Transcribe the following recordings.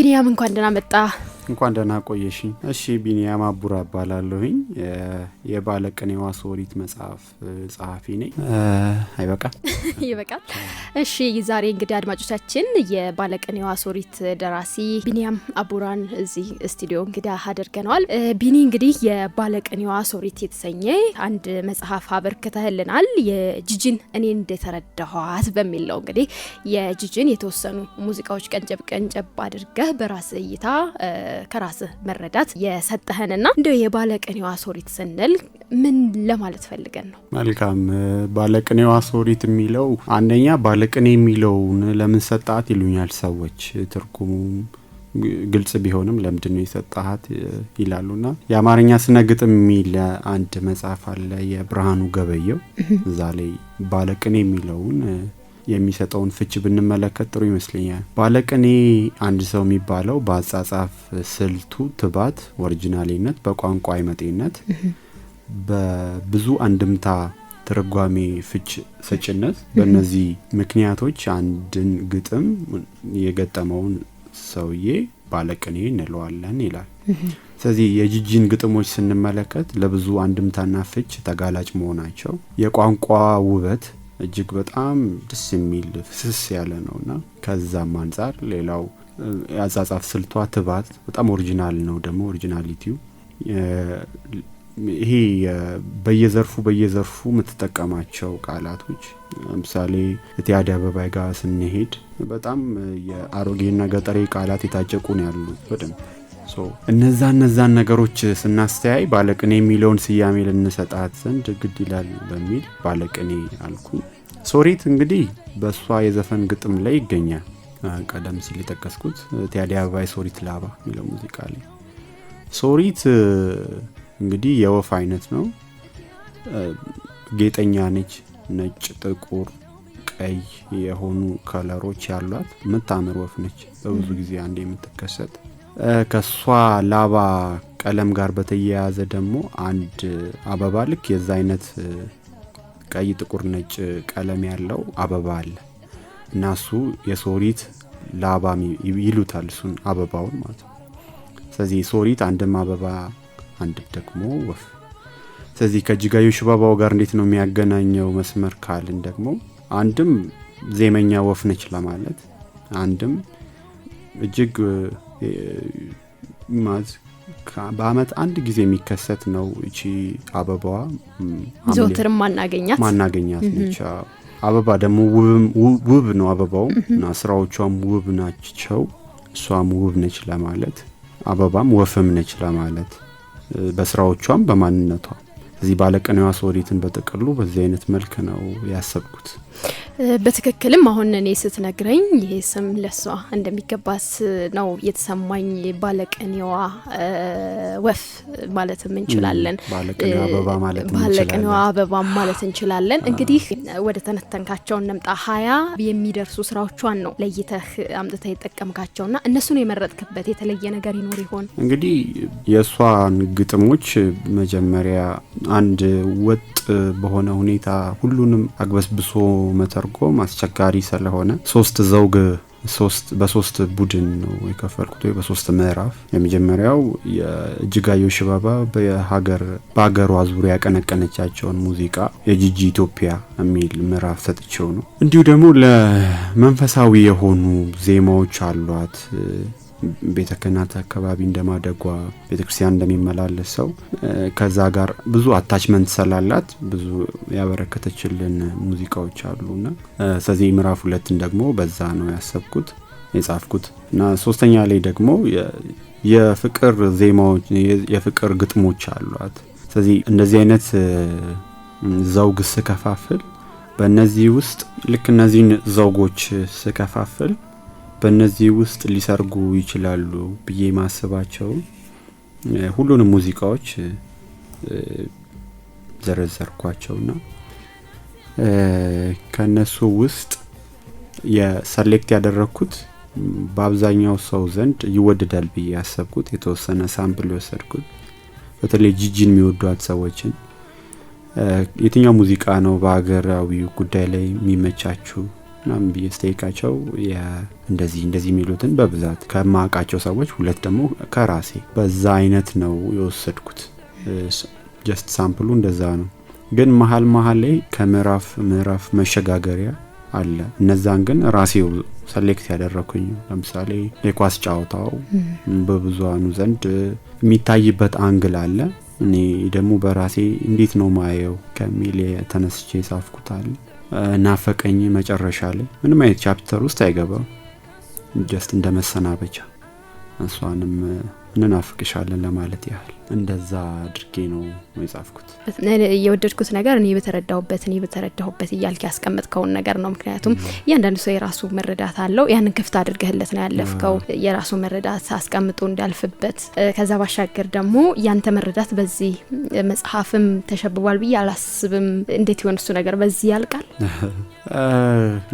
ቢኒያም፣ እንኳን ደህና መጣ። እንኳን ደህና ቆየሽኝ። እሺ፣ ቢኒያም አቡራ እባላለሁኝ። የባለቅኔዋ ሶሪት መጽሐፍ ጸሐፊ ነኝ። አይበቃል? ይበቃል። እሺ፣ ዛሬ እንግዲህ አድማጮቻችን የባለቅኔዋ ሶሪት ደራሲ ቢኒያም አቡራን እዚህ ስቱዲዮ እንግዳ አድርገነዋል። ቢኒ፣ እንግዲህ የባለቅኔዋ ሶሪት የተሰኘ አንድ መጽሐፍ አበርክተህልናል። የጂጂን እኔ እንደተረዳኋት በሚል ነው። እንግዲህ የጂጂን የተወሰኑ ሙዚቃዎች ቀንጨብ ቀንጨብ አድርገህ በራስህ እይታ፣ ከራስህ መረዳት የሰጠህንና እንደው የባለቅኔዋ ሶሪት ስንል ምን ለማለት ፈልገን ነው? መልካም። ባለቅኔዋ ሶሪት የሚለው፣ አንደኛ ባለቅኔ የሚለውን ለምን ሰጣት ይሉኛል ሰዎች። ትርጉሙ ግልጽ ቢሆንም ለምንድን ነው የሰጣሃት ይላሉና የአማርኛ ስነ ግጥም የሚል አንድ መጽሐፍ አለ የብርሃኑ ገበየው። እዛ ላይ ባለቅኔ የሚለውን የሚሰጠውን ፍች ብንመለከት ጥሩ ይመስለኛል። ባለቅኔ አንድ ሰው የሚባለው በአጻጻፍ ስልቱ ትባት፣ originality ነት፣ በቋንቋ አይመጤነት፣ በብዙ አንድምታ ትርጓሜ ፍች ሰጭነት፣ በእነዚህ ምክንያቶች አንድን ግጥም የገጠመውን ሰውዬ ባለቅኔ እንለዋለን ይላል። ስለዚህ የጂጂን ግጥሞች ስንመለከት ለብዙ አንድምታና ፍች ተጋላጭ መሆናቸው፣ የቋንቋ ውበት እጅግ በጣም ደስ የሚል ፍስስ ያለ ነውና ከዛም አንጻር፣ ሌላው የአጻጻፍ ስልቷ ትባት በጣም original ነው። ደግሞ originality ው ይሄ በየዘርፉ በየዘርፉ የምትጠቀማቸው ቃላቶች፣ ለምሳሌ እቴ አደባባይ ጋር ስንሄድ በጣም የአሮጌና ገጠሬ ቃላት የታጨቁ ነው ያሉት በደንብ። እነዛን ነገሮች ስናስተያይ ባለቅኔ የሚለውን ስያሜ ልንሰጣት ዘንድ ግድ ይላል በሚል ባለቅኔ አልኩ። ሶሪት እንግዲህ በእሷ የዘፈን ግጥም ላይ ይገኛል። ቀደም ሲል የጠቀስኩት እቴ አደባባይ ሶሪት ላባ የሚለው ሙዚቃ ላይ። ሶሪት እንግዲህ የወፍ አይነት ነው። ጌጠኛ ነች። ነጭ፣ ጥቁር፣ ቀይ የሆኑ color ኦች ያሏት የምታምር ወፍ ነች። በብዙ ጊዜ አንድ የምትከሰት። ከሷ ላባ ቀለም ጋር በተያያዘ ደግሞ አንድ አበባ ልክ የዛ አይነት ቀይ፣ ጥቁር፣ ነጭ ቀለም ያለው አበባ አለ እና እሱ የሶሪት ላባ ይሉታል፣ እሱን አበባውን ማለት ነው። ስለዚህ ሶሪት አንድም አበባ አንድም ደግሞ ወፍ። ስለዚህ ከእጅጋየሁ ሽባባው ጋር እንዴት ነው የሚያገናኘው መስመር ካልን ደግሞ አንድም ዜመኛ ወፍ ነች ለማለት፣ አንድም እጅግ ማለት በአመት አንድ ጊዜ የሚከሰት ነው እቺ አበባዋ። ዘወትር ማናገኛት። ማናገኛት ነች። አበባ ደግሞ ውብ ነው አበባው እና ስራዎቿም ውብ ናቸው። እሷም ውብ ነች ለማለት፣ አበባም ወፍም ነች ለማለት፣ በስራዎቿም በማንነቷ። እዚህ ባለቅኔዋ ሶሪትን በጥቅሉ በዚህ አይነት መልክ ነው ያሰብኩት። በትክክልም አሁን እኔ ስትነግረኝ ይሄ ስም ለሷ እንደሚገባት ነው የተሰማኝ። ባለቅኔዋ ወፍ ማለትም እንችላለን። ባለቅኔዋ አበባ ማለት። ባለቅኔዋ አበባ ማለት እንችላለን። እንግዲህ ወደ ተነተንካቸው እንምጣ። 20 የሚደርሱ ስራዎቿን ነው ለይተህ አምጥተህ የጠቀምካቸውና እነሱን የመረጥክበት የተለየ ነገር ይኖር ይሆን? እንግዲህ የእሷን ግጥሞች መጀመሪያ አንድ ወጥ በሆነ ሁኔታ ሁሉንም አግበስብሶ መተርጎም አስቸጋሪ ስለሆነ ሶስት ዘውግ፣ በሶስት ቡድን ነው የከፈልኩት ወይ በሶስት ምዕራፍ። የመጀመሪያው የእጅጋየሁ ሽባባ በሀገር በሀገሯ ዙሪያ ያቀነቀነቻቸውን ሙዚቃ የጂጂ ኢትዮጵያ የሚል ምዕራፍ ሰጥቼው ነው። እንዲሁ ደግሞ ለመንፈሳዊ የሆኑ ዜማዎች አሏት። ቤተ ክህነት አካባቢ እንደማደጓ፣ ቤተ ክርስቲያን እንደሚመላለስ ሰው ከዛ ጋር ብዙ attachment ስላላት ብዙ ያበረከተችልን ሙዚቃዎች አሉና ስለዚህ ምዕራፍ ሁለትን ደግሞ በዛ ነው ያሰብኩት የጻፍኩት። እና ሶስተኛ ላይ ደግሞ የፍቅር ዜማዎች፣ የፍቅር ግጥሞች አሏት። ስለዚህ እንደዚህ አይነት ዘውግ ስከፋፍል በእነዚህ ውስጥ፣ ልክ እነዚህን ዘውጎች ስከፋፍል በእነዚህ ውስጥ ሊሰርጉ ይችላሉ ብዬ ማስባቸው ሁሉንም ሙዚቃዎች ዘረዘርኳቸውና ከነሱ ውስጥ የ select ያደረግኩት፣ በአብዛኛው ሰው ዘንድ ይወደዳል ብዬ ያሰብኩት፣ የተወሰነ sample የወሰድኩት፣ በተለይ ጂጂን የሚወዷት ሰዎችን የትኛው ሙዚቃ ነው በሀገራዊ ጉዳይ ላይ የሚመቻችሁ ምናምን ብዬ ስጠይቃቸው እንደዚህ እንደዚህ የሚሉትን በብዛት ከማውቃቸው ሰዎች፣ ሁለት ደግሞ ከራሴ፣ በዛ አይነት ነው የወሰድኩት። Just sample ኡ እንደዛ ነው። ግን መሀል መሀል ላይ ከምዕራፍ ምዕራፍ መሸጋገሪያ አለ። እነዛን ግን ራሴው select ያደረኩኝ። ለምሳሌ የኳስ ጨዋታው በብዙሃኑ ዘንድ የሚታይበት angle አለ። እኔ ደግሞ በራሴ እንዴት ነው ማየው ከሚል ተነስቼ የጻፍኩት አለ። ናፈቀኝ መጨረሻ ላይ ምንም አይነት chapter ውስጥ አይገባም። Just እንደ መሰናበቻ እሷንም እንናፍቅሻለን ለማለት ያህል እንደዛ አድርጌ ነው የጻፍኩት። የወደድኩት ነገር እኔ በተረዳሁበት እያልክ ያስቀመጥከውን ነገር ነው። ምክንያቱም እያንዳንዱ ሰው የራሱ መረዳት አለው። ያንን ክፍት አድርገህለት ነው ያለፍከው፣ የራሱ መረዳት አስቀምጦ እንዲያልፍበት። ከዛ ባሻገር ደግሞ ያንተ መረዳት በዚህ መጽሐፍም ተሸብቧል ብዬ አላስብም። እንዴት ይሆን እሱ ነገር በዚህ ያልቃል?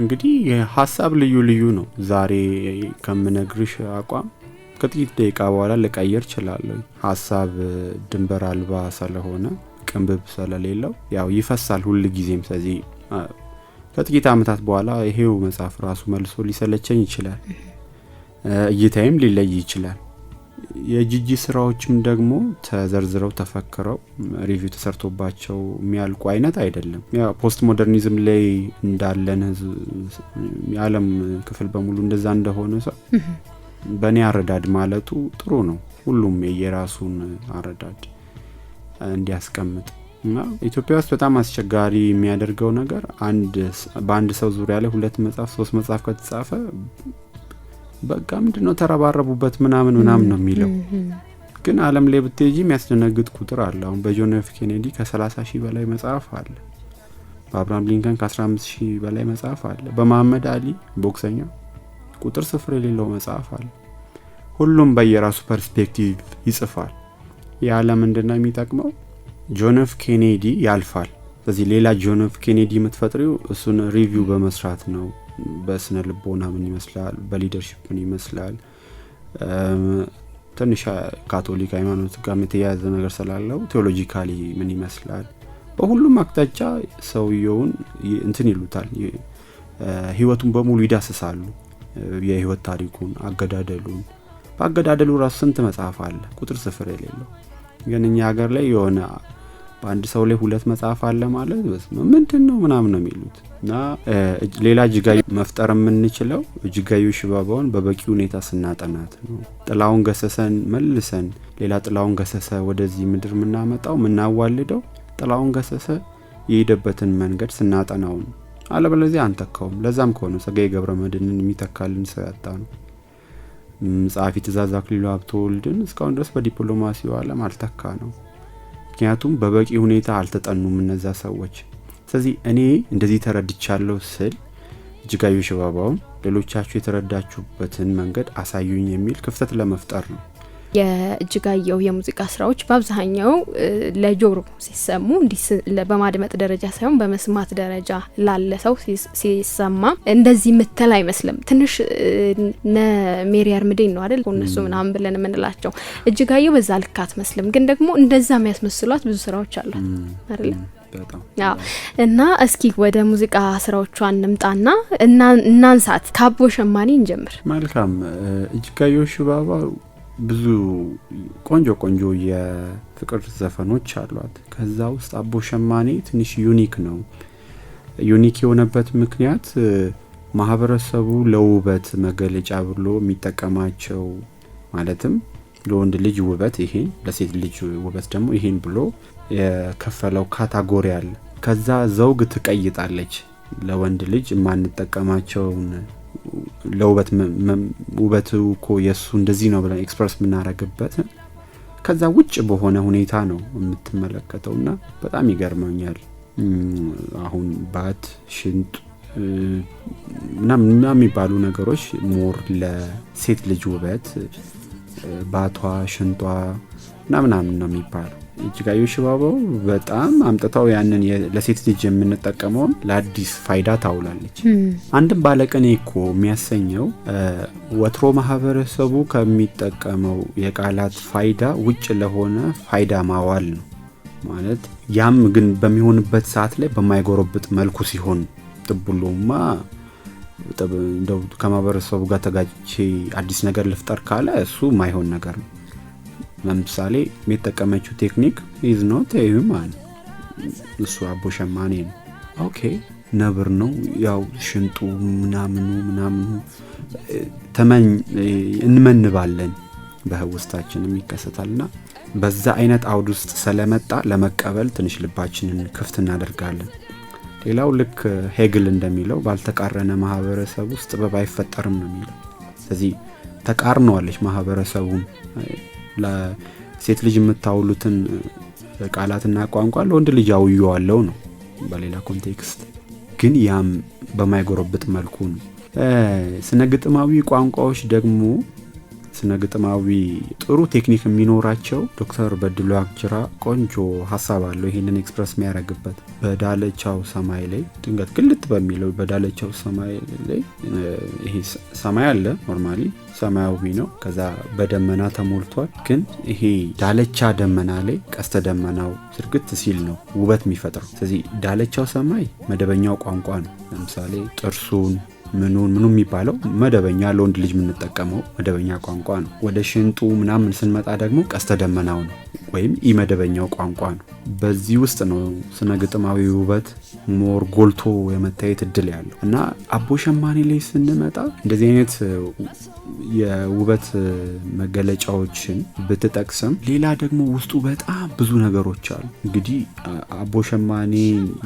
እንግዲህ ሀሳብ ልዩ ልዩ ነው። ዛሬ ከምነግርሽ አቋም ከጥቂት ደቂቃ በኋላ ልቀይር እችላለሁ። ሀሳብ ድንበር አልባ ስለሆነ፣ ቅንብብ ስለሌለው ያው ይፈሳል ሁል ጊዜም። ስለዚህ ከጥቂት ዓመታት በኋላ ይሄው መጽሐፍ ራሱ መልሶ ሊሰለቸኝ ይችላል፣ እይታይም ሊለይ ይችላል። የጂጂ ስራዎችም ደግሞ ተዘርዝረው ተፈክረው review ተሰርቶባቸው የሚያልቁ አይነት አይደለም። ያው postmodernism ላይ እንዳለን ህዝብ፣ የዓለም ክፍል በሙሉ እንደዛ እንደሆነ ሰው በእኔ አረዳድ ማለቱ ጥሩ ነው። ሁሉም የየራሱን አረዳድ እንዲያስቀምጥ። እና ኢትዮጵያ ውስጥ በጣም አስቸጋሪ የሚያደርገው ነገር በአንድ ሰው ዙሪያ ላይ ሁለት መጽሐፍ ሶስት መጽሐፍ ከተጻፈ በቃ ምንድን ነው ተረባረቡበት ምናምን ምናምን ነው የሚለው። ግን ዓለም ላይ ብትሄጂ የሚያስደነግጥ ቁጥር አለ። አሁን በጆን ኤፍ ኬኔዲ ከ30 ሺህ በላይ መጽሐፍ አለ። በአብርሃም ሊንከን ከ15 ሺህ በላይ መጽሐፍ አለ። በመሐመድ አሊ ቦክሰኛው ቁጥር ስፍር የሌለው መጽሐፍ አለ። ሁሉም በየራሱ perspective ይጽፋል። ያ ለምንድን ነው የሚጠቅመው? ጆን ኤፍ ኬኔዲ ያልፋል። ስለዚህ ሌላ ጆን ኤፍ ኬኔዲ የምትፈጥሪው እሱን review በመስራት ነው። በስነ ልቦና ምን ይመስላል፣ በ leadership ምን ይመስላል፣ ትንሽ ካቶሊክ ሃይማኖት ጋር የተያያዘ ነገር ስላለው theologically ምን ይመስላል፣ በሁሉም አቅጣጫ ሰውየውን እንትን ይሉታል፣ ህይወቱን በሙሉ ይዳስሳሉ። የህይወት ታሪኩን፣ አገዳደሉን። በአገዳደሉ ራሱ ስንት መጽሐፍ አለ፣ ቁጥር ስፍር የሌለው። ግን እኛ ሀገር ላይ የሆነ በአንድ ሰው ላይ ሁለት መጽሐፍ አለ ማለት ምንድን ነው ምናምን ነው የሚሉት። እና ሌላ እጅጋየሁ መፍጠር የምንችለው እጅጋየሁ ሽባባውን በበቂ ሁኔታ ስናጠናት ነው። ጥላሁን ገሰሰን መልሰን ሌላ ጥላሁን ገሰሰ ወደዚህ ምድር የምናመጣው፣ የምናዋልደው ጥላሁን ገሰሰ የሄደበትን መንገድ ስናጠናው ነው። አለበለዚያ አንተካውም። ለዛም ከሆነ ጸጋዬ ገብረ መድኅንን የሚተካልን ሰው ያጣ ነው። ጸሐፊ ትእዛዝ አክሊሉ ሀብተወልድን እስካሁን ድረስ በዲፕሎማሲው ዓለም አልተካ ነው። ምክንያቱም በበቂ ሁኔታ አልተጠኑም እነዛ ሰዎች። ስለዚህ እኔ እንደዚህ ተረድቻለሁ ስል እጅጋየሁ ሽባባውን ሌሎቻችሁ የተረዳችሁበትን መንገድ አሳዩኝ የሚል ክፍተት ለመፍጠር ነው። የእጅጋየሁ የሙዚቃ ስራዎች በአብዛኛው ለጆሮ ሲሰሙ እንዲህ በማድመጥ ደረጃ ሳይሆን በመስማት ደረጃ ላለ ሰው ሲሰማ እንደዚህ ምትል አይመስልም። ትንሽ እነ ሜሪ አርምዴን ነው አይደል እነሱ ምናምን ብለን የምንላቸው፣ እጅጋየሁ በዛ ልክ አትመስልም። ግን ደግሞ እንደዛ የሚያስመስሏት ብዙ ስራዎች አሏት አይደል? በጣም። አዎ። እና እስኪ ወደ ሙዚቃ ስራዎቿ እንምጣና እናንሳት። ከአቦ ሸማኔ እንጀምር። መልካም። እጅጋየሁ ሽባባው ብዙ ቆንጆ ቆንጆ የፍቅር ዘፈኖች አሏት። ከዛ ውስጥ አቦ ሸማኔ ትንሽ unique ነው። Unique የሆነበት ምክንያት ማህበረሰቡ ለውበት መገለጫ ብሎ የሚጠቀማቸው፣ ማለትም ለወንድ ልጅ ውበት ይሄን፣ ለሴት ልጅ ውበት ደግሞ ይሄን ብሎ የከፈለው category አለ። ከዛ ዘውግ ትቀይጣለች። ለወንድ ልጅ የማንጠቀማቸውን ለውበት፣ ውበቱ እኮ የእሱ እንደዚህ ነው ብለን express የምናደርግበት ከዛ ውጭ በሆነ ሁኔታ ነው የምትመለከተው እና በጣም ይገርመኛል። አሁን ባት፣ ሽንጥ ምናምን የሚባሉ ነገሮች more ለሴት ልጅ ውበት ባቷ፣ ሽንጧ ምናምን ነው የሚባለው። እጅጋየሁ ሽባባው በጣም አምጥታው ያንን ለሴት ልጅ የምንጠቀመውን ለአዲስ ፋይዳ ታውላለች። አንድም ባለቅኔ እኮ የሚያሰኘው ወትሮ ማህበረሰቡ ከሚጠቀመው የቃላት ፋይዳ ውጭ ለሆነ ፋይዳ ማዋል ነው ማለት። ያም ግን በሚሆንበት ሰዓት ላይ በማይጎረብጥ መልኩ ሲሆን ጥቡሎማ እንደው ከማህበረሰቡ ጋር ተጋጭቼ አዲስ ነገር ልፍጠር ካለ እሱ ማይሆን ነገር ነው። ለምሳሌ የተጠቀመችው ቴክኒክ is not human፣ እሱ አቦ ሸማኔ ነው። Okay ነብር ነው፣ ያው ሽንጡ ምናምኑ ምናምኑ ተመኝ እንመንባለን በህውስታችንም ይከሰታልና በዛ አይነት አውድ ውስጥ ስለመጣ ለመቀበል ትንሽ ልባችንን ክፍት እናደርጋለን። ሌላው ልክ ሄግል እንደሚለው ባልተቃረነ ማህበረሰብ ውስጥ ጥበብ አይፈጠርም ነው የሚለው። ስለዚህ ተቃርነዋለች ማህበረሰቡን። ለሴት ልጅ የምታውሉትን ቃላትና ቋንቋ ለወንድ ልጅ አውየዋለሁ ነው በሌላ context፣ ግን ያም በማይጎረብጥ መልኩ ነው። ስነ ግጥማዊ ቋንቋዎች ደግሞ ስነ ግጥማዊ ጥሩ ቴክኒክ የሚኖራቸው ዶክተር በድሉ ዋቅጅራ ቆንጆ ሀሳብ አለው ይሄንን express የሚያደርግበት። በዳለቻው ሰማይ ላይ ድንገት ግልጥ በሚለው በዳለቻው ሰማይ ላይ ይሄ ሰማይ አለ፣ normally ሰማያዊ ነው፣ ከዛ በደመና ተሞልቷል። ግን ይሄ ዳለቻ ደመና ላይ ቀስተ ደመናው ዝርግት ሲል ነው ውበት የሚፈጥረው። ስለዚህ ዳለቻው ሰማይ መደበኛው ቋንቋ ነው። ለምሳሌ ጥርሱን ምኑን ምኑ የሚባለው መደበኛ ለወንድ ልጅ የምንጠቀመው መደበኛ ቋንቋ ነው። ወደ ሽንጡ ምናምን ስንመጣ ደግሞ ቀስተ ደመናው ነው ወይም ኢመደበኛው ቋንቋ ነው። በዚህ ውስጥ ነው ስነ ግጥማዊ ውበት more ጎልቶ የመታየት እድል ያለው። እና አቦ ሸማኔ ላይ ስንመጣ እንደዚህ አይነት የውበት መገለጫዎችን ብትጠቅስም ሌላ ደግሞ ውስጡ በጣም ብዙ ነገሮች አሉ። እንግዲህ አቦ ሸማኔ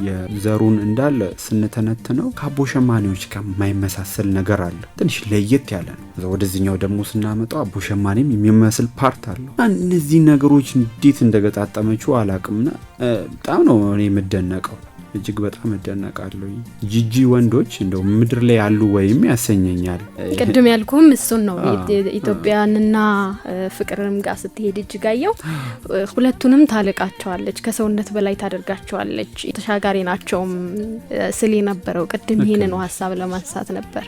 የዘሩን እንዳለ ስንተነትነው ከአቦ ሸማኔዎች ጋር የማይመሳሰል ነገር አለ፣ ትንሽ ለየት ያለ ነው። ወደዚህኛው ደግሞ ስናመጣው አቦ ሸማኔም የሚመስል part አለው። እነዚህ ነገሮች እንዴት እንደገጣጠመችው አላቅምና በጣም ነው እኔ የምደነቀው፣ እጅግ በጣም እደነቃለሁ። ጂጂ ወንዶች እንደው ምድር ላይ ያሉ ወይም ያሰኘኛል። ቅድም ያልኩም እሱን ነው። ኢትዮጵያንና ፍቅርም ጋር ስትሄድ እጅጋየሁ ሁለቱንም ታልቃቸዋለች፣ ከሰውነት በላይ ታደርጋቸዋለች፣ ተሻጋሪ ናቸውም ስል የነበረው ቅድም ይሄንን ሀሳብ ለማንሳት ነበር።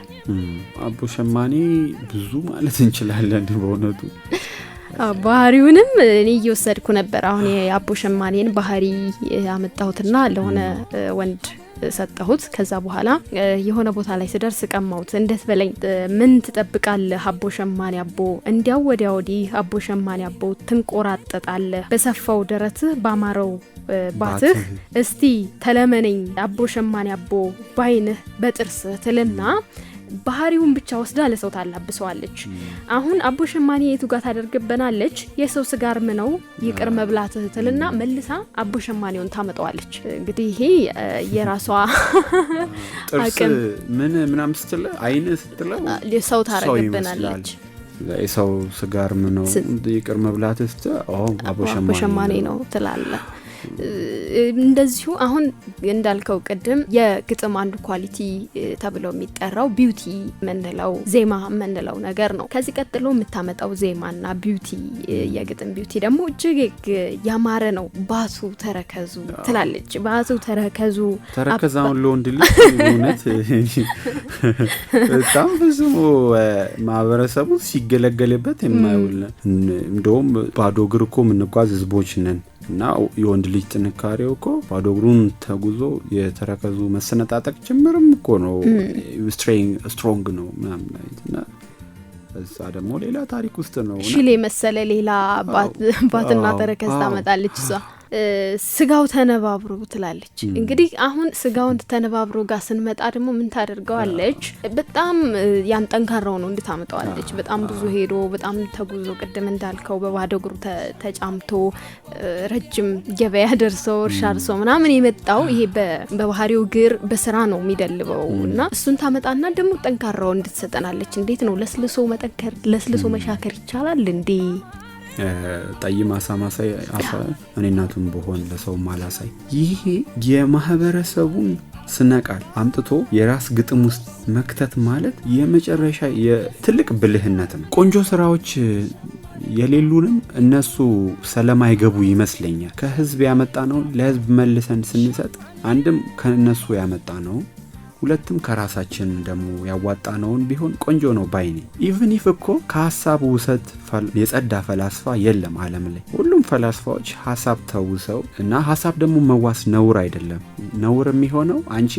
አቦ ሸማኔ ብዙ ማለት እንችላለን በእውነቱ። ባህሪውንም እኔ እየወሰድኩ ነበር። አሁን የአቦ ሸማኔን ባህሪ አመጣሁትና ለሆነ ወንድ ሰጠሁት። ከዛ በኋላ የሆነ ቦታ ላይ ስደርስ ቀማሁት። እንደት በለኝ፣ ምን ትጠብቃለህ አቦ ሸማኔ አቦ፣ እንዲያው ወዲያ ወዲህ አቦ ሸማኔ አቦ ትንቆራጠጣለህ፣ በሰፋው ደረትህ ባማረው ባትህ እስቲ ተለመነኝ አቦ ሸማኔ አቦ ባይንህ በጥርስህ ትልና ባህሪውን ብቻ ወስዳ ለሰው ታላብሰዋለች። አሁን አቦ ሸማኔ የቱ ጋር ታደርግበናለች? የሰው ስጋ እርም ነው ይቅር መብላትህ ትልና መልሳ አቦ ሸማኔውን ታመጣዋለች። እንግዲህ ይሄ የራሷ ጥርስ ምን ምናምን ስትል አይን ስትለው ሰው ታረግበናለች። የሰው ስጋ እርም ነው ይቅር መብላትህ ስትል አቦ ሸማኔ ነው ትላለህ። እንደዚሁ አሁን እንዳልከው ቅድም የግጥም አንዱ quality ተብሎ የሚጠራው beauty የምንለው ዜማ የምንለው ነገር ነው። ከዚህ ቀጥሎ የምታመጣው ዜማና beauty የግጥም beauty ደግሞ እጅግ ያማረ ነው። ባቱ ተረከዙ ትላለች። ባቱ ተረከዙ ተረከዝ አሁን ለወንድ ልጅ እውነት በጣም ብዙ ማህበረሰቡ ሲገለገልበት የማይውል፣ እንደውም ባዶ እግር እኮ የምንጓዝ ህዝቦች ነን። እና የወንድ ልጅ ጥንካሬው እኮ ባዶ እግሩን ተጉዞ የተረከዙ መሰነጣጠቅ ጭምርም እኮ ነው፣ strong ነው ምናምን። እና እዛ ደግሞ ሌላ ታሪክ ውስጥ ነው። ሽሌ መሰለ ሌላ ባትና ተረከዝ ታመጣለች እሷ። ስጋው ተነባብሮ ትላለች። እንግዲህ አሁን ስጋውን ተነባብሮ ጋር ስንመጣ ደግሞ ምን ታደርገዋለች? በጣም ያን ጠንካራው ነው እንድታመጣዋለች። በጣም ብዙ ሄዶ በጣም ተጉዞ ቅድም እንዳልከው በባዶ እግሩ ተጫምቶ ረጅም ገበያ ደርሶ እርሻ አርሶ ምናምን የመጣው ይሄ በባህሪው እግር በስራ ነው የሚደልበው። እና እሱን ታመጣና ደግሞ ጠንካራው እንድትሰጠናለች። እንዴት ነው ለስልሶ መጠንከር ለስልሶ መሻከር ይቻላል እንዴ? ጠይም አሳ ማሳይ አሳ እኔ እናቱን በሆን ለሰው ማላሳይ። ይሄ የማህበረሰቡን ስነ ቃል አምጥቶ የራስ ግጥም ውስጥ መክተት ማለት የመጨረሻ የትልቅ ብልህነት ነው። ቆንጆ ስራዎች የሌሉንም እነሱ ስለማይገቡ ይመስለኛል። ከህዝብ ያመጣነው ለህዝብ መልሰን ስንሰጥ አንድም ከነሱ ያመጣነው፣ ሁለትም ከራሳችን ደግሞ ያዋጣነውን ቢሆን ቆንጆ ነው ባይ ነኝ። Even if እኮ ከሀሳብ ውሰት የጸዳ ፈላስፋ የለም ዓለም ላይ። ሁሉም ፈላስፋዎች ሀሳብ ተውሰው እና ሀሳብ ደግሞ መዋስ ነውር አይደለም። ነውር የሚሆነው አንቺ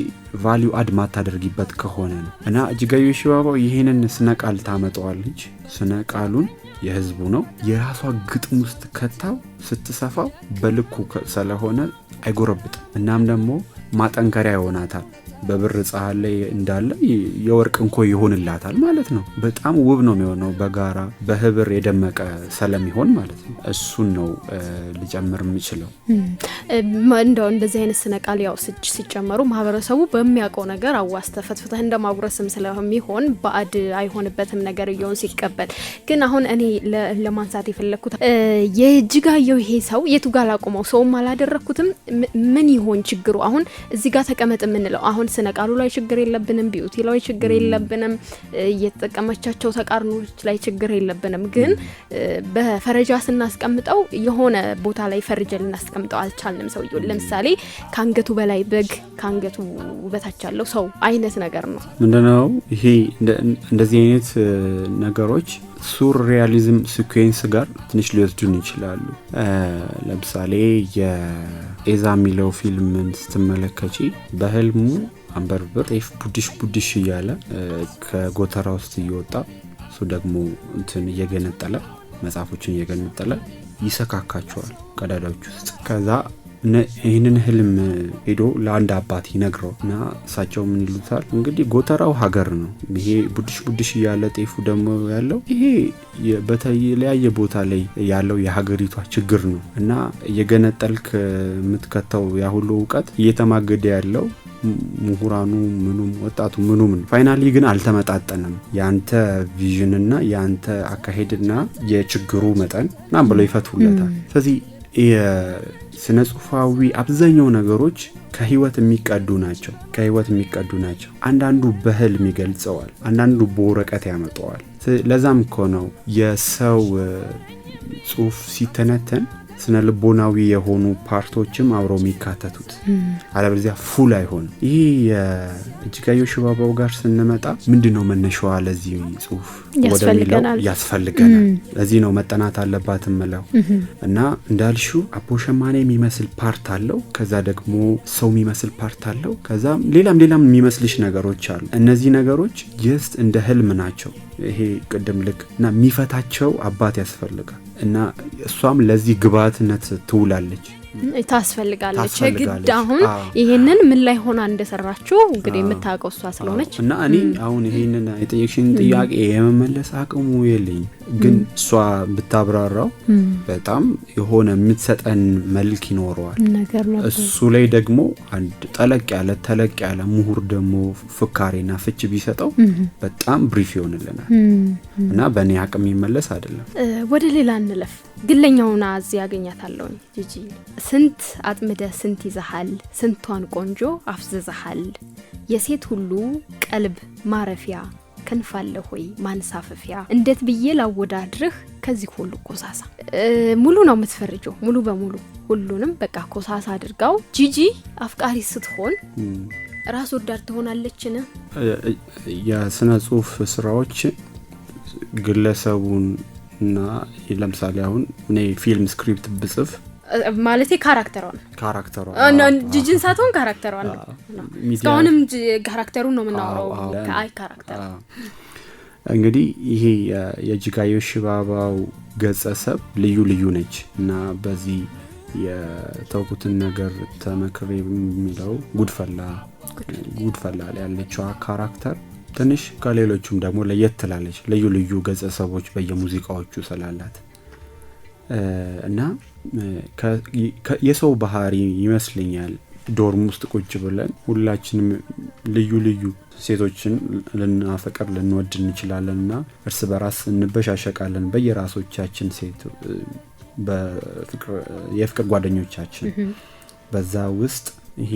value add ማታደርጊበት ከሆነ ነው። እና እጅጋየሁ ሽባባው ይህንን ስነ ቃል ታመጣዋለች። ስነ ቃሉን የህዝቡ ነው የራሷ ግጥም ውስጥ ከታው ስትሰፋው በልኩ ስለሆነ አይጎረብጥም። እናም ደግሞ ማጠንከሪያ ይሆናታል። በብር ፀሐይ ላይ እንዳለ የወርቅ እንኮይ ይሆንላታል ማለት ነው። በጣም ውብ ነው የሚሆነው፣ በጋራ በህብር የደመቀ ስለሚሆን ማለት ነው። እሱን ነው ልጨምር የምችለው። እንደው እንደዚህ አይነት ስነ ቃል ያው ሲጨመሩ ማህበረሰቡ በሚያውቀው ነገር አዋስተህ ፈትፍተህ እንደማጉረስም ስለሚሆን ባዕድ አይሆንበትም ነገር እየሆን ሲቀበል። ግን አሁን እኔ ለማንሳት የፈለግኩት የእጅጋየሁ ይሄ ሰው የቱ ጋር ላቁመው? ሰውም አላደረግኩትም። ምን ይሆን ችግሩ? አሁን እዚህ ጋር ተቀመጥ የምንለው አሁን ስነ ቃሉ ላይ ችግር የለብንም፣ beauty ላይ ችግር የለብንም፣ እየተጠቀመቻቸው ተቃርኖች ላይ ችግር የለብንም። ግን በፈረጃ ስናስቀምጠው የሆነ ቦታ ላይ ፈርጀ ልናስቀምጠው አልቻልንም ሰውየው። ለምሳሌ ከአንገቱ በላይ በግ ከአንገቱ በታች ያለው ሰው አይነት ነገር ነው። ምንድነው ይሄ? እንደዚህ አይነት ነገሮች surrealism sequence ጋር ትንሽ ሊወስዱን ይችላሉ። ለምሳሌ የኤዛ የሚለው ፊልምን ስትመለከቺ በህልሙ አንበርብር ጤፍ ቡድሽ ቡድሽ እያለ ከጎተራ ውስጥ እየወጣ እሱ ደግሞ እንትን እየገነጠለ መጽሐፎችን እየገነጠለ ይሰካካቸዋል ቀዳዳዎች ውስጥ። ከዛ ይህንን ህልም ሄዶ ለአንድ አባት ይነግረው እና እሳቸው ምን ይሉታል? እንግዲህ ጎተራው ሀገር ነው፣ ይሄ ቡድሽ ቡድሽ እያለ ጤፉ ደግሞ ያለው ይሄ በተለያየ ቦታ ላይ ያለው የሀገሪቷ ችግር ነው እና እየገነጠልክ የምትከተው ያ ሁሉ እውቀት እየተማገደ ያለው ምሁራኑ ምኑም ወጣቱ ምኑም ነው። Finally ግን አልተመጣጠንም። የአንተ vision ና የአንተ አካሄድና የችግሩ መጠን ምናምን ብለው ይፈቱለታል። ስለዚህ የስነ ጽሁፋዊ አብዛኛው ነገሮች ከህይወት የሚቀዱ ናቸው። ከህይወት የሚቀዱ ናቸው። አንዳንዱ በህልም ይገልጸዋል፣ አንዳንዱ በወረቀት ያመጣዋል። ለዛም እኮ ነው የሰው ጽሁፍ ሲተነተን ስነ ልቦናዊ የሆኑ part ኦችም አብረው የሚካተቱት፣ አለበለዚያ full አይሆንም። ይህ የእጅጋየሁ ሽባባው ጋር ስንመጣ ምንድነው መነሻዋ ለዚህ ጽሁፍ ወደሚለው ያስፈልገናል። ለዚህ ነው መጠናት አለባት ምለው እና እንዳልሽው አቦ ሸማኔ የሚመስል part አለው፣ ከዛ ደግሞ ሰው የሚመስል part አለው፣ ከዛ ሌላም ሌላም የሚመስልሽ ነገሮች አሉ። እነዚህ ነገሮች just እንደ ህልም ናቸው። ይሄ ቅድም ልክ እና የሚፈታቸው አባት ያስፈልጋል እና እሷም ለዚህ ግብአትነት ትውላለች፣ ታስፈልጋለች። ግድ አሁን ይሄንን ምን ላይ ሆና እንደሰራችሁ እንግዲህ የምታውቀው እሷ ስለሆነች እና እኔ አሁን ይሄንን የጠየቅሽን ጥያቄ የመመለስ አቅሙ የለኝም፣ ግን እሷ ብታብራራው በጣም የሆነ የምትሰጠን መልክ ይኖረዋል ነገር ነበር። እሱ ላይ ደግሞ አንድ ጠለቅ ያለ ተለቅ ያለ ምሁር ደግሞ ፍካሬና ፍች ቢሰጠው በጣም brief ይሆንልናል እና በእኔ አቅም የሚመለስ አይደለም። ወደ ሌላ እንለፍ። ግለኛውና እዚህ ያገኛታለሁኝ ጂጂ። ስንት አጥምደ ስንት ይዘሃል፣ ስንቷን ቆንጆ አፍዝዘሃል፣ የሴት ሁሉ ቀልብ ማረፊያ ክንፋለ ሆይ ማንሳፈፊያ፣ እንዴት ብዬ ላወዳድርህ ከዚህ ሁሉ ኮሳሳ። ሙሉ ነው የምትፈርጀው፣ ሙሉ በሙሉ ሁሉንም በቃ ኮሳሳ አድርጋው። ጂጂ አፍቃሪ ስትሆን ራስ ወዳድ ትሆናለችን? የስነ ጽሁፍ ስራዎች ግለሰቡን እና ለምሳሌ አሁን እኔ ፊልም script ብጽፍ ማለቴ character ሯን character ሯ ጂጂን ሳትሆን character ሯን ነው። እስካሁንም character ሩን ነው የምናወራው። ከአይ character እንግዲህ ይሄ የእጅጋየሁ ሽባባው ገጸሰብ ልዩ ልዩ ነች እና በዚህ የተውኩትን ነገር ተመክሬ የሚለው ጉድፈላ ላይ ያለችዋ character ትንሽ ከሌሎቹም ደግሞ ለየት ትላለች። ልዩ ልዩ ገጸሰቦች በየሙዚቃዎቹ ስላላት እና የሰው ባህሪ ይመስለኛል። dorm ውስጥ ቁጭ ብለን ሁላችንም ልዩ ልዩ ሴቶችን ልናፈቅር ልንወድ እንችላለን እና እርስ በራስ እንበሻሸቃለን በየራሶቻችን ሴት የፍቅር ጓደኞቻችን። በዛ ውስጥ ይሄ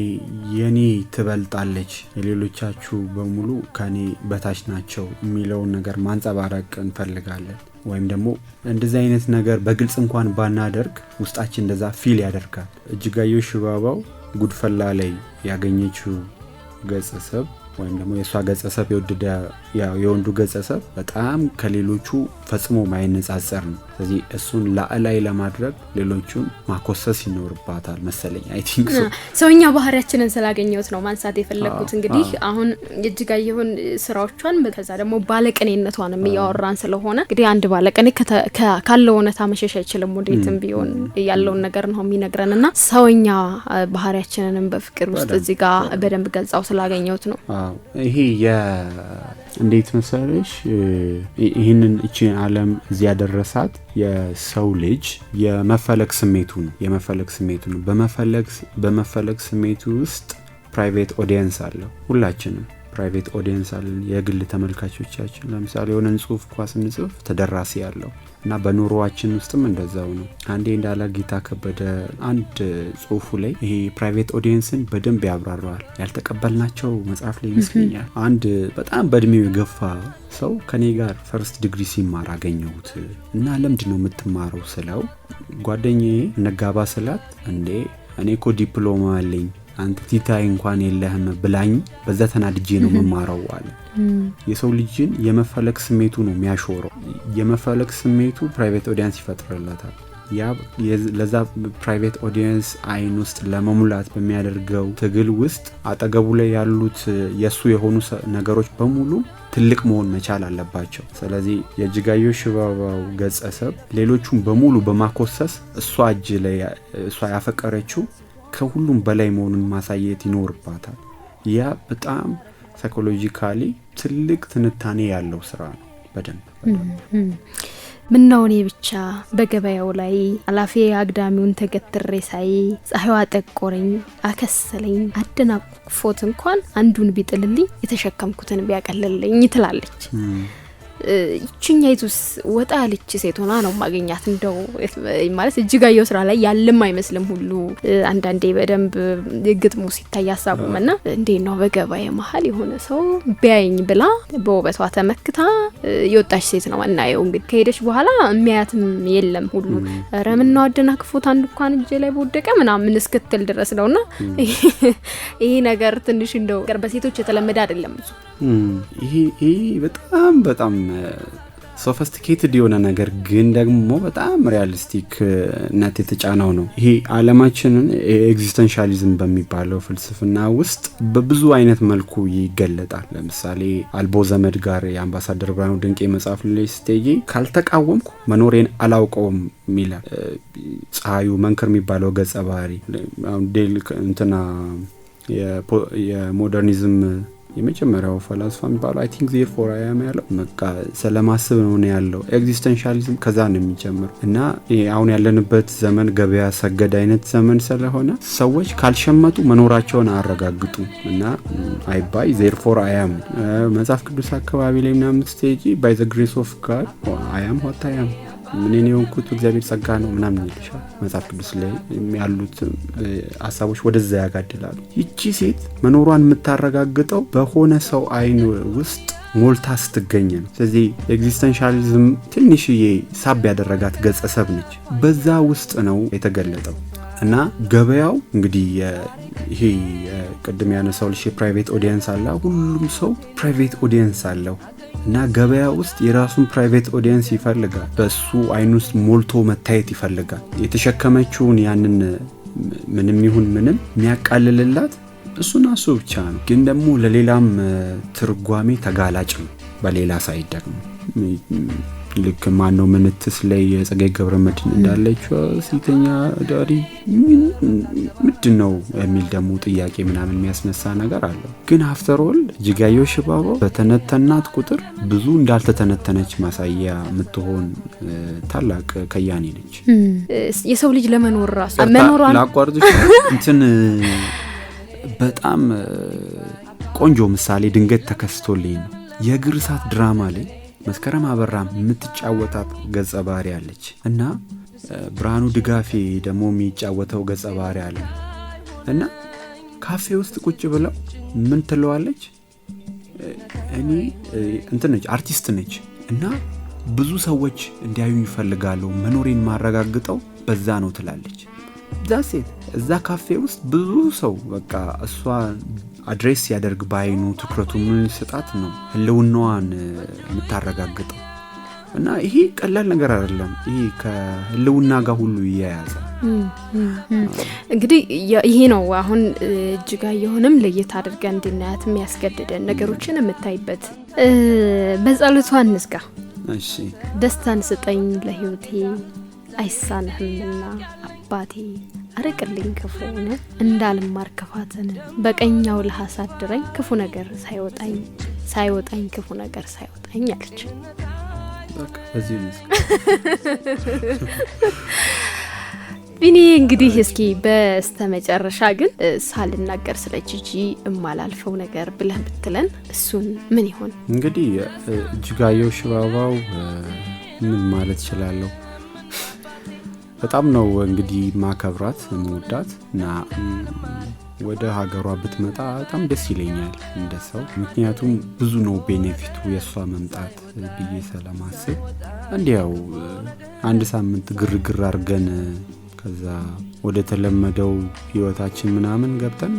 የኔ ትበልጣለች የሌሎቻችሁ በሙሉ ከኔ በታች ናቸው የሚለውን ነገር ማንጸባረቅ እንፈልጋለን። ወይም ደግሞ እንደዚህ አይነት ነገር በግልጽ እንኳን ባናደርግ ውስጣችን እንደዛ feel ያደርጋል። እጅጋየሁ ሽባባው ጉድፈላ ላይ ያገኘችው ገጸሰብ ወይም ደግሞ የእሷ ገጸሰብ የወደደ የወንዱ ገጸሰብ በጣም ከሌሎቹ ፈጽሞ ማይነጻጸር ነው። ስለዚህ እሱን ላዕላይ ለማድረግ ሌሎቹን ማኮሰስ ይኖርባታል መሰለኝ። I think so። ሰውኛ ባህሪያችንን ስላገኘሁት ነው ማንሳት የፈለግኩት። እንግዲህ አሁን የእጅጋየሁን ስራዎቿን ከዛ ደግሞ ባለቅኔነቷንም እያወራን ስለሆነ፣ እንግዲህ አንድ ባለቅኔ ካለው እውነታ መሸሽ አይችልም። ወዴትም ቢሆን ያለውን ነገር ነው የሚነግረን እና ሰውኛ ባህሪያችንንም በፍቅር ውስጥ እዚህ ጋር በደንብ ገልጻው ስላገኘሁት ነው። ይሄ እንዴት መሰለሽ፣ ይህንን እቺን ዓለም እዚህ ያደረሳት የሰው ልጅ የመፈለግ ስሜቱ ነው። የመፈለግ ስሜቱ ነው። በመፈለግ ስሜቱ ውስጥ private audience አለው። ሁላችንም private audience አለን፣ የግል ተመልካቾቻችን። ለምሳሌ የሆነን ጽሁፍ እንኳ ስንጽፍ ተደራሲ ያለው እና በኑሮዋችን ውስጥም እንደዛው ነው። አንዴ እንዳለ ጌታ ከበደ አንድ ጽሁፉ ላይ ይሄ private audience ን በደንብ ያብራራዋል። ያልተቀበልናቸው መጽሐፍ ላይ ይመስለኛል። አንድ በጣም በእድሜው የገፋ ሰው ከኔ ጋር first degree ሲማር አገኘሁት እና ለምንድን ነው የምትማረው ስለው፣ ጓደኛዬ እንጋባ ስላት እንዴ እኔ እኮ ዲፕሎማ አለኝ፣ አንተ ቲታይ እንኳን የለህም ብላኝ በዛ ተናድጄ ነው መማረው አለ። የሰው ልጅን የመፈለግ ስሜቱ ነው የሚያሾረው። የመፈለግ ስሜቱ private audience ይፈጥርለታል። ያ ለዛ private audience አይን ውስጥ ለመሙላት በሚያደርገው ትግል ውስጥ አጠገቡ ላይ ያሉት የእሱ የሆኑ ነገሮች በሙሉ ትልቅ መሆን መቻል አለባቸው። ስለዚህ የእጅጋየሁ ሽባባው ገጸሰብ ሌሎቹን በሙሉ በማኮሰስ እሷ እጅ ላይ እሷ ያፈቀረችው ከሁሉም በላይ መሆኑን ማሳየት ይኖርባታል። ያ በጣም psychologically ትልቅ ትንታኔ ያለው ስራ ነው። በደንብ። ምነው እኔ ብቻ በገበያው ላይ አላፊ አግዳሚውን ተገትሬ ሳይ ፀሐይዋ ጠቆረኝ፣ አከሰለኝ፣ አደናቅፎት እንኳን አንዱን ቢጥልልኝ የተሸከምኩትን ቢያቀልልኝ ትላለች። ይችኛይቱስ ወጣ ያለች ሴት ሆና ነው ማገኛት። እንደው ማለት እጅጋየሁ ስራ ላይ ያለም አይመስልም ሁሉ አንዳንዴ በደንብ ግጥሙ ሲታይ ሀሳቡም እና እንዴት ነው በገበያ መሀል የሆነ ሰው ቢያየኝ ብላ በውበቷ ተመክታ የወጣች ሴት ነው እናየው። እንግዲህ ከሄደች በኋላ የሚያያትም የለም ሁሉ፣ ኧረ ምነው አደናቅፎት አንዱ እንኳን እጄ ላይ በወደቀ ምናምን እስክትል ድረስ ነውና ይሄ ነገር ትንሽ እንደው በሴቶች የተለመደ አይደለም ብዙ። ይሄ በጣም በጣም sophisticated የሆነ ነገር ግን ደግሞ በጣም realistic ነት የተጫነው ነው። ይሄ ዓለማችንን existentialism በሚባለው ፍልስፍና ውስጥ በብዙ አይነት መልኩ ይገለጣል። ለምሳሌ አልቦ ዘመድ ጋር የአምባሳደር ብርሃኑ ድንቄ መጽሐፍ ላይ ስትሄጂ ካልተቃወምኩ መኖሬን አላውቀውም ይላል። ፀሐዩ መንክር የሚባለው ገጸ ባህሪ ዴል እንትና የ modernism የመጀመሪያው ፈላስፋ የሚባለው I think therefore I am ያለው በቃ ስለማስብ ነው ያለው። Existentialism ከዛ ነው የሚጀምር እና አሁን ያለንበት ዘመን ገበያ ሰገድ አይነት ዘመን ስለሆነ ሰዎች ካልሸመቱ መኖራቸውን አያረጋግጡም እና I buy therefore I am። መጽሐፍ ቅዱስ አካባቢ ላይ ምናምን ስትሄጂ by the grace of God I am what I am፣ ምን የሆንኩት እግዚአብሔር ጸጋ ነው ምናምን ይልሻል። መጽሐፍ ቅዱስ ላይ ያሉት ሀሳቦች ወደዛ ያጋድላሉ። ይቺ ሴት መኖሯን የምታረጋግጠው በሆነ ሰው አይን ውስጥ ሞልታ ስትገኝ ነው። ስለዚህ existentialism ትንሽዬ ሳብ ያደረጋት ገጸሰብ ነች። በዛ ውስጥ ነው የተገለጠው እና ገበያው እንግዲህ ይሄ ቅድም ያነሳሁልሽ የ private audience አለ። ሁሉም ሰው private audience አለው እና ገበያ ውስጥ የራሱን private audience ይፈልጋል። በሱ አይን ውስጥ ሞልቶ መታየት ይፈልጋል። የተሸከመችውን ያንን ምንም ይሁን ምንም የሚያቃልልላት እሱና እሱ ብቻ ነው። ግን ደግሞ ለሌላም ትርጓሜ ተጋላጭ ነው። በሌላ side ደግሞ ልክ ማነው ምንትስ ላይ የጸጋዬ ገብረመድህን እንዳለችው ሴተኛ አዳሪ ምንድን ነው የሚል ደግሞ ጥያቄ ምናምን የሚያስነሳ ነገር አለው። ግን after all እጅጋየሁ ሽባባው በተነተናት ቁጥር ብዙ እንዳልተተነተነች ማሳያ የምትሆን ታላቅ ከያኒ ነች። የሰው ልጅ ለመኖር ራሱ መኖሯን ላቋርጥሽ፣ እንትን በጣም ቆንጆ ምሳሌ ድንገት ተከስቶልኝ ነው። የእግር እሳት ድራማ ላይ መስከረም አበራ የምትጫወታት ገጸ ባህሪ አለች እና ብርሃኑ ድጋፌ ደግሞ የሚጫወተው ገጸ ባህሪ አለ እና ካፌ ውስጥ ቁጭ ብለው ምን ትለዋለች? እኔ እንትን ነች፣ አርቲስት ነች እና ብዙ ሰዎች እንዲያዩኝ ይፈልጋለሁ፣ መኖሬን ማረጋግጠው በዛ ነው ትላለች። እዛ ሴት እዛ ካፌ ውስጥ ብዙ ሰው በቃ እሷ Address ሲያደርግ በአይኑ ትኩረቱ ምን ስጣት ነው ህልውናዋን የምታረጋግጠው። እና ይሄ ቀላል ነገር አይደለም። ይሄ ከህልውና ጋር ሁሉ ይያያዛል። እንግዲህ ይሄ ነው አሁን እጅጋየሁንም ለየት አድርገን እንድናያት የሚያስገድደን ነገሮችን የምታይበት። በጸሎቷ እንዝጋ። እሺ። ደስታን ስጠኝ ለህይወቴ አይሳንህምና አባቴ፣ አርቅልኝ ክፉውን እንዳልማር ክፋትን፣ በቀኛው ልህ አሳድረኝ ክፉ ነገር ሳይወጣኝ ሳይወጣኝ ክፉ ነገር ሳይወጣኝ አለች። በቃ በዚህ እንዝጋ። ቢኒ፣ እንግዲህ እስኪ በስተመጨረሻ ግን ሳልናገር ስለ ጂጂ እማላልፈው ነገር ብለህ ብትለን እሱን ምን ይሆን? እንግዲህ እጅጋየሁ ሽባባው ምን ማለት እችላለሁ? በጣም ነው እንግዲህ ማከብራት የምወዳት እና ወደ ሀገሯ ብትመጣ በጣም ደስ ይለኛል እንደ ሰው። ምክንያቱም ብዙ ነው benefit ኡ የእሷ መምጣት ብዬ ስለማስብ እንዲያው አንድ ሳምንት ግርግር አድርገን ከዛ ወደ ተለመደው ህይወታችን ምናምን ገብተን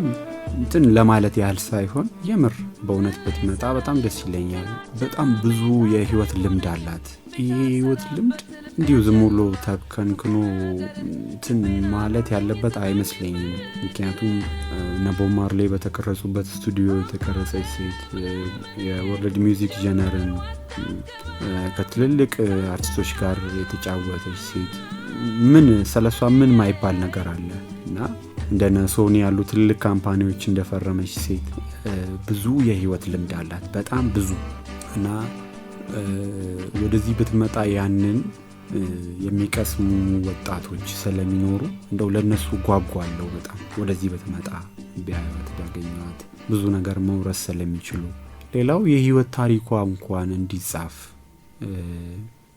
እንትን ለማለት ያህል ሳይሆን የምር በእውነት ብትመጣ በጣም ደስ ይለኛል። በጣም ብዙ የህይወት ልምድ አላት። ይሄ የህይወት ልምድ እንዲሁ ዝም ብሎ ተከንክኖ እንትን ማለት ያለበት አይመስለኝም። ምክንያቱም እነ ቦብ ማርሌ በተቀረጹበት ስቱዲዮ የተቀረጸች ሴት፣ የ world music genre ን ከትልልቅ አርቲስቶች ጋር የተጫወተች ሴት፣ ምን ስለሷ ምን ማይባል ነገር አለ? እና እንደነ ሶኒ ያሉ ትልልቅ company ዎች እንደፈረመች ሴት ብዙ የህይወት ልምድ አላት፣ በጣም ብዙ። እና ወደዚህ ብትመጣ ያንን የሚቀስሙ ወጣቶች ስለሚኖሩ እንደው ለነሱ ጓጓለሁ በጣም። ወደዚህ ብትመጣ ቢያዩት ቢያገኟት ብዙ ነገር መውረስ ስለሚችሉ። ሌላው የህይወት ታሪኳ እንኳን እንዲጻፍ፣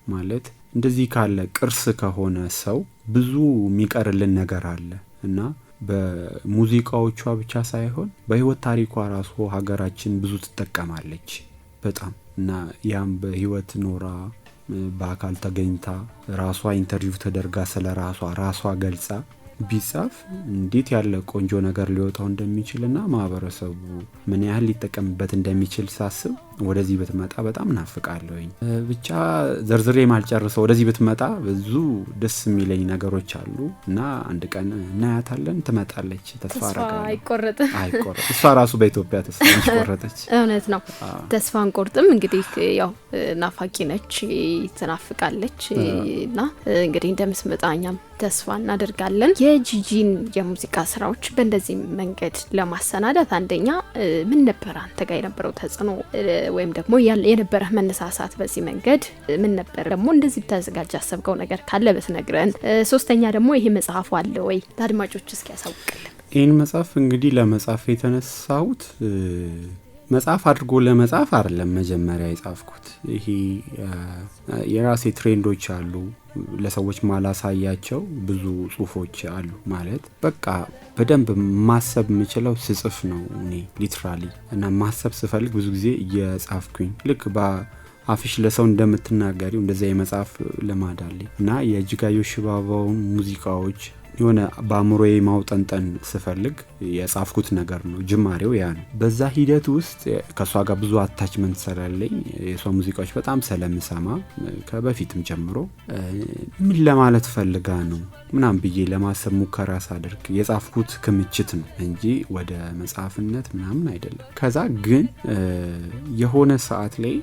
ማለት እንደዚህ ካለ ቅርስ ከሆነ ሰው ብዙ የሚቀርልን ነገር አለ እና በሙዚቃዎቿ ብቻ ሳይሆን በህይወት ታሪኳ ራሱ ሀገራችን ብዙ ትጠቀማለች በጣም። እና ያም በህይወት ኖራ በአካል ተገኝታ ራሷ interview ተደርጋ ስለ ራሷ ራሷ ገልጻ ቢጻፍ እንዴት ያለ ቆንጆ ነገር ሊወጣው እንደሚችልና ማህበረሰቡ ምን ያህል ሊጠቀምበት እንደሚችል ሳስብ ወደዚህ ብትመጣ በጣም ናፍቃለሁኝ። ብቻ ዘርዝሬ ማልጨርሰው ወደዚህ ብትመጣ ብዙ ደስ የሚለኝ ነገሮች አሉ እና አንድ ቀን እናያታለን። ትመጣለች፣ ተስፋ ተስፋ አደርጋለሁ። አይቆረጥም። አይቆረጥ። እሷ ራሱ በኢትዮጵያ ተስፋ ቆረጠች። እውነት ነው። ተስፋ አንቆርጥም። እንግዲህ ያው ናፋቂ ነች፣ ትናፍቃለች እና እንግዲህ እንደምትመጣ እኛም ተስፋ እናደርጋለን። የጂጂን የሙዚቃ ስራዎች በእንደዚህ መንገድ ለማሰናዳት አንደኛ ምን ነበር አንተ ጋር የነበረው ተጽዕኖ ወይም ደግሞ የነበረህ መነሳሳት በዚህ መንገድ ምን ነበር? ደግሞ እንደዚህ ብታዘጋጅ ያሰብከው ነገር ካለ ብትነግረን። ሶስተኛ ደግሞ ይሄ መጽሐፉ አለ ወይ፣ ለአድማጮች እስኪ ያሳውቅልን። ይህን መጽሐፍ እንግዲህ ለመጻፍ የተነሳሁት መጽሐፍ አድርጎ ለመጻፍ አይደለም መጀመሪያ የጻፍኩት። ይሄ የራሴ trend ኦች አሉ፣ ለሰዎች ማላሳያቸው ብዙ ጽሁፎች አሉ። ማለት በቃ በደንብ ማሰብ የምችለው ስጽፍ ነው እኔ literally። እና ማሰብ ስፈልግ ብዙ ጊዜ እየጻፍኩኝ ልክ በአፍሽ ለሰው እንደምትናገሪው እንደዚያ የመጻፍ ልማድ አለኝ። እና የእጅጋየሁ ሽባባውን ሙዚቃዎች የሆነ በአእምሮዬ ማውጠንጠን ስፈልግ የጻፍኩት ነገር ነው። ጅማሬው ያ ነው። በዛ ሂደት ውስጥ ከእሷ ጋር ብዙ attachment ስላለኝ፣ የእሷ ሙዚቃዎች በጣም ስለምሰማ ከበፊትም ጀምሮ፣ ምን ለማለት ፈልጋ ነው ምናምን ብዬ ለማሰብ ሙከራ ሳደርግ የጻፍኩት ክምችት ነው እንጂ ወደ መጽሐፍነት ምናምን አይደለም። ከዛ ግን የሆነ ሰዓት ላይ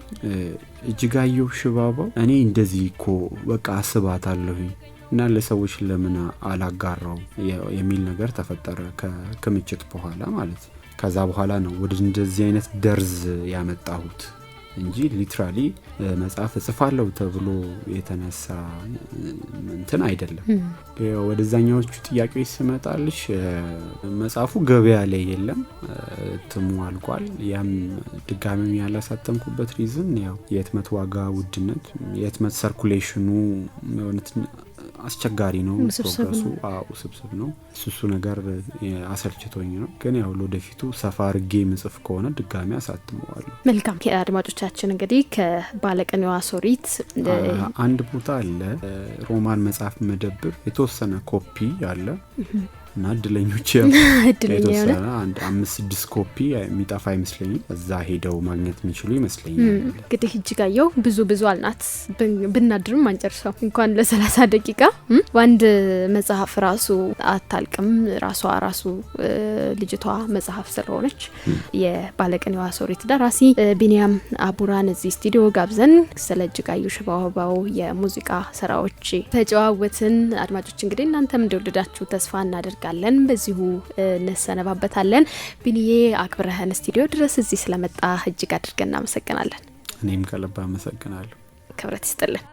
እጅጋየሁ ሽባባው እኔ እንደዚህ እኮ በቃ አስባታለሁኝ እና ለሰዎች ለምን አላጋራው የሚል ነገር ተፈጠረ ከክምችት በኋላ ማለት ነው። ከዛ በኋላ ነው ወደ እንደዚህ አይነት ደርዝ ያመጣሁት እንጂ literally መጽሐፍ እጽፋለሁ ተብሎ የተነሳ እንትን አይደለም። ወደዛኛዎቹ ጥያቄዎች ስመጣልሽ መጽሐፉ ገበያ ላይ የለም፣ እትሙ አልቋል። ያም ድጋሚም ያላሳተምኩበት reason ያው የህትመት ዋጋ ውድነት፣ የህትመት circulation ኑ የእውነት አስቸጋሪ ነው። ውስብስብ progress ኡ ነው። አዎ ውስብስብ ነው። እሱ ነገር አሰልችቶኝ ነው። ግን ያው ለወደፊቱ ሰፋ አድርጌ ምጽፍ ከሆነ ድጋሚ አሳትመዋለሁ። መልካም፣ አድማጮቻችን እንግዲህ ከባለቅኔዋ ሶሪት አንድ ቦታ አለ፣ ሮማን መጽሐፍ መደብር የተወሰነ ኮፒ አለ። እና እድለኞች እድለኛ የሆነ የተወሰነ አንድ 5 6 ኮፒ የሚጠፋ አይመስለኝም። እዛ ሄደው ማግኘት የሚችሉ ይመስለኛል። እንግዲህ እጅጋየሁ ብዙ ብዙ አልናት፣ ብናድርም አንጨርሰው እንኳን ለ30 ደቂቃ በአንድ መጽሐፍ ራሱ አታልቅም። ራሷ ራሱ ልጅቷ መጽሐፍ ስለሆነች የባለቅኔዋ ሶሪት ደራሲ ቢኒያም አቡራን እዚህ ስቱዲዮ ጋብዘን ስለ እጅጋየሁ ሽባባው የሙዚቃ ስራዎች ተጨዋወትን። አድማጮች እንግዲህ እናንተም እንደወደዳችሁ ተስፋ እናደርጋለን። በዚሁ እንሰነባበታለን። ቢኒዬ አክብረህን ስቱዲዮ ድረስ እዚህ ስለመጣ እጅግ አድርገን እናመሰግናለን። እኔም ከልብ አመሰግናለሁ። ክብረት ይስጥልን።